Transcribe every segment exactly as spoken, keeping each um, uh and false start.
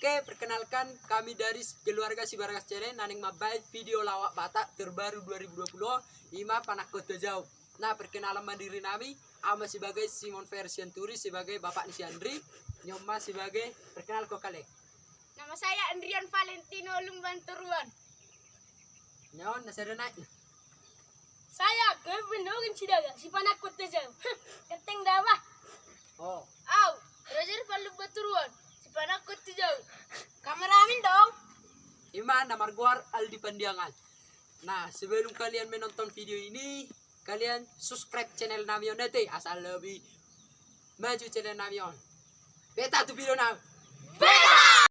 Oke, perkenalkan, kami dari keluarga Sibargas Channel, na naeng mambaen video lawak Batak terbaru dua ribu dua puluh, ima Panangkota Jau. Nah, perkenalan ma diri nami, au ma sebagai Simon Ferry Sianturi, sebagai bapak ni si Andri, nion ma sebagai, perkenalkan kale. Nama saya Andrian Valentino Lumban Toruan. Nion, na sada nai. Saya Kevin Nugin Sidaga, si Panangkota Jau. Ganteng da bah. Oh. Au, Roger Palumban Toruan, si Panangkota Jau. Kameramen dong. Ima na margoar Aldi Pandiangan. Nah, sebelum kalian menonton video ini, kalian subscribe channel nami on ate, asa lebih maju channel nami on. Beta tu video nami. Beta!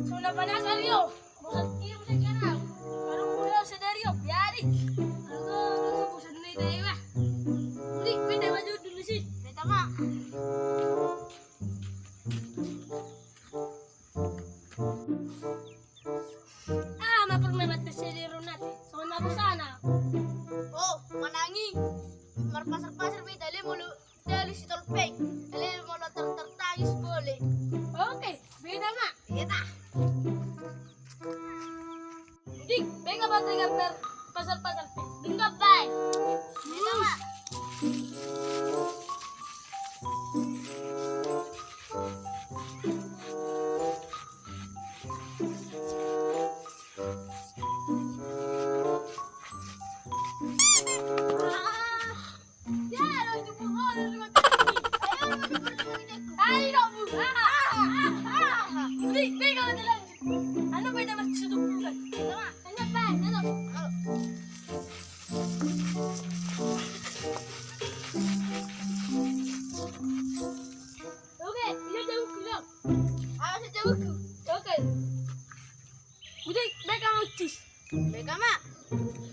Sudah panas hari yo. Bosan kiri, bosan kiri. Baru mulai sadari yo, biari. Aku, aku bosan nih, dai bah. Beli, beta baju dulu sih. Beta ma. Ah, ma pernah mati sedero nate. Songon na bosan. Oh, manang i. Marpasar-pasar beta le molo. Dalu si Tolpeng, ale molo tartangis bole. Oke, beta ma. Beta. Dik, beta ma tu pasar-pasar pe. Denggan bae. Beta ma. Oke, ini jauh, jauh. Awas jauh. Oke. Gunting, beta ma ucis. Beta ma.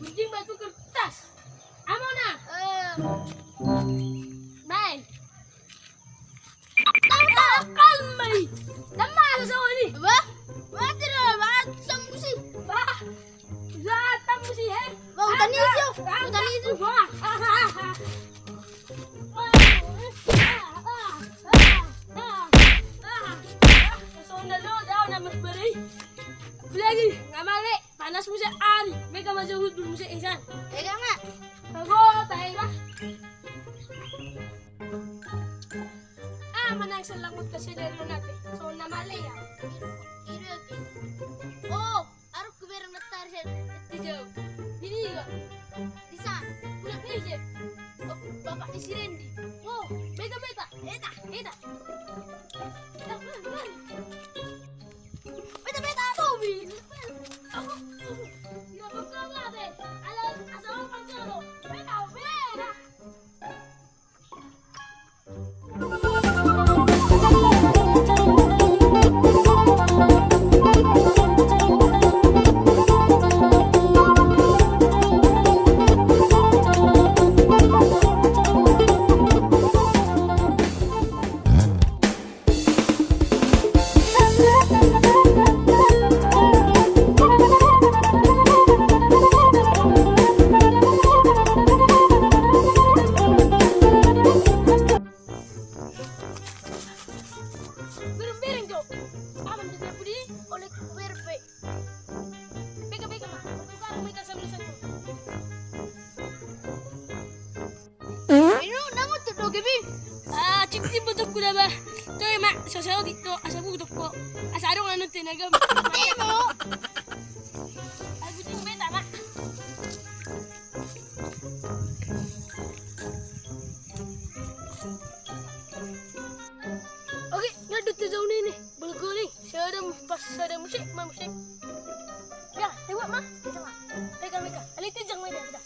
Gunting batu kertas. Amona. Eh. Bae. Tahu, tahu. Kalmai. Nama asa sawa ni? Bah. Mati dah, bah. Sambusi. Bah. Bah, sambusi, eh. Bah, utan itu. Utan itu. Bah. Sonda lo, daun amat beri. Lagi, ngamale, panas muse ari. Beta ma jauh dulu muse isan. Beta ma. Bago, tahe bah. Ah, manang selang mut kasi dari lo nate. Sonda male ya. Ide. Oh. Aruk ku bereng na tari sian Tijau. Di dia. Di sana. Udah bejek. Oh, bapak ni si Rendi. Oh, beta, beta. Beta. Beta. Beta, beta, Tobi. Aku, aku. Gila, bukan lah, be. Alah, asal orang jalo. Beta, beta. Bereng-bereng jo. Aman tu dia budi oleh berpe. Beka, beka ma. Tukar mita sambil satu. Ino, nang untuk doge bi. Ah, cip-cip untuk kuda bah. Coy mak, sosok gitu, asa butuh kok. Asa adong anu tenagam. Timo. Aku cip beta mak. Oke, ngadut tu jauh ni, ni. Belgo ni. Sada pas sada musik, ma musik. Ya, tewak ma. Tewak. Pegang, pegang. Ali tijang ma dia.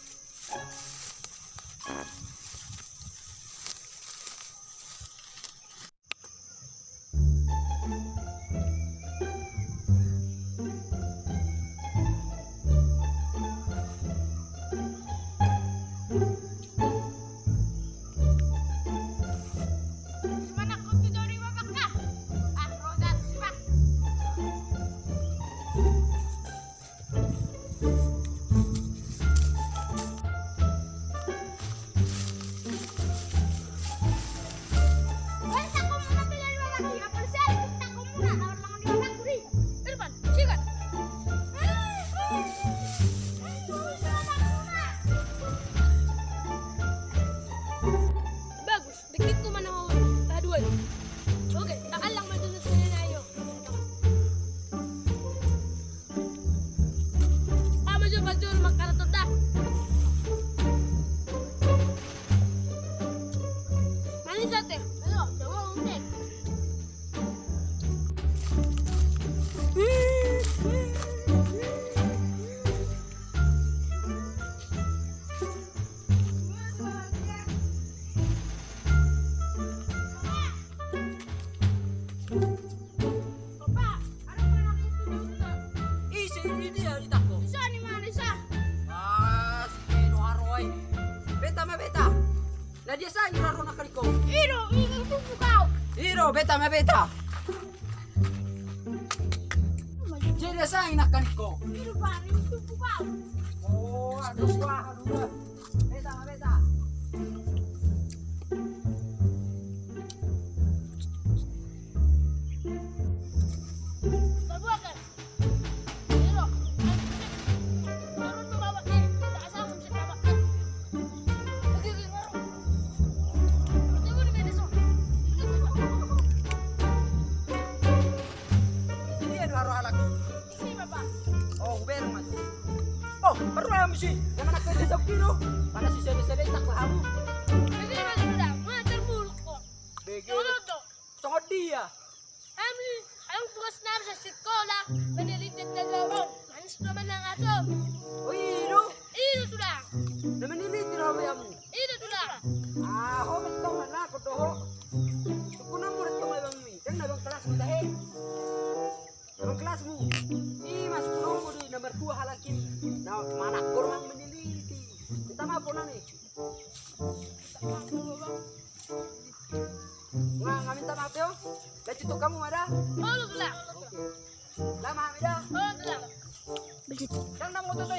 Ai, ro, ro, nangkaning ho. I do, i do, i do, beta ma beta. Jadi, sai nangkaning ho. I do, Bang, i do, Bang. Oh, aduh, wah, aduh, wah. Beta ma beta. Terbuat, kan? Jadi, anu, aro halak. Oh, hubereng ma tu. Oh, baru lah misi. Yang mana kau desa kiro? Mana si sebe-sebe tak lah hamu. Bege. Songon dia. Ami, adong tugas nami sian sikola, meneliti tentang on. Manis do manang aso. Oh, i do? I do, Tulang. Na meneliti do hamu? I do, Tulang. Ah, ho, betul, na, na, ho do ho. Sungkunonmu do tu abangmi. Kan na abang kelasmu tahe. Abang kelasmu. I ma sungkunonmu di nomor dua halak i. Na manangkor manang meneliti. Minta maaf, Tulang, i. Nga, nga minta maaf, yo. Lanjut tu hamu, ada? Oh, Tulang. Oke. Lama, ada? Oh, Tulang. Dang, dang, motor tu,